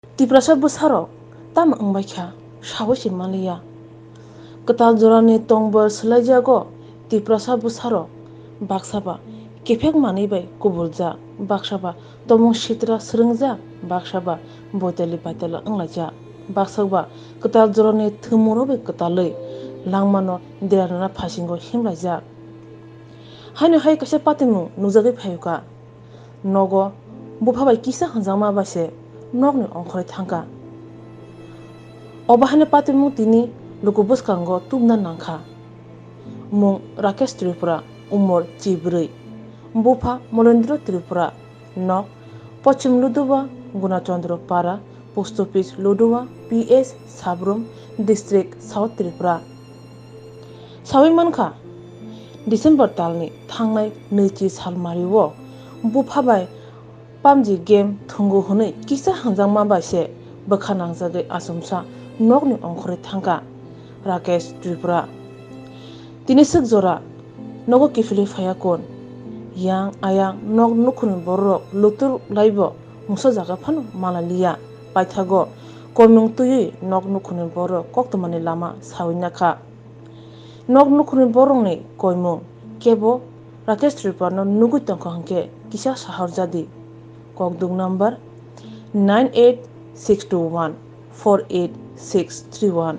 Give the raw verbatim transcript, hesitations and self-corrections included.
Tiprasa bwsarok tamo wngbaikha sawi se manliya. Kwtal jorani tongbar swlaijago Tiprasa bwsarok baksa ba kephek manwi bai kubuljak, baksa ba tomung sitra swrwngjak, baksa ba boitali baitala wnglaijak, baksa ba kwtal jorani thwmurok bai kwtalwi langmano derarwna phasingo himlaijak. Haino hai kaisa patimung nukjagwi phaiyokha. Nogo bupha bai kisa hwnjakma bai se nokni ongkhorwi thangkha. Obo haino patimung tini luku bwskango tubna nangkha. Mung Rakesh Tripura, umor chibrwi. Bupha Molendra Tripura, nok Pochim Luduwa, Gunachandra Para, Post Office Luduwa, P S Sabrum, District South Tripura. Sawi mankha, December talni thangnai nwichi salmario bupha bai PUBG game thwngo hwnwi kisa hwnjakma bai se bwkha nangjagwi achomsa nokni ongkhorwi thangkha Rakesh Tripura. Tini swk jora nogo kiphilwi phaiya kun. Yang ayang nok nukhungni bororok lutur laibo mungsa jaga phano malaliya. Paithago koimung twiwi nok nukhungni bororok koktwmani lama sawi nakha. Nok nukhungni borokni koimung kebo Rakesh Tripurano nugwi tongkha hwnkhe kisa sahor jadi. Kokduk number nine eight six two one four eight six three one.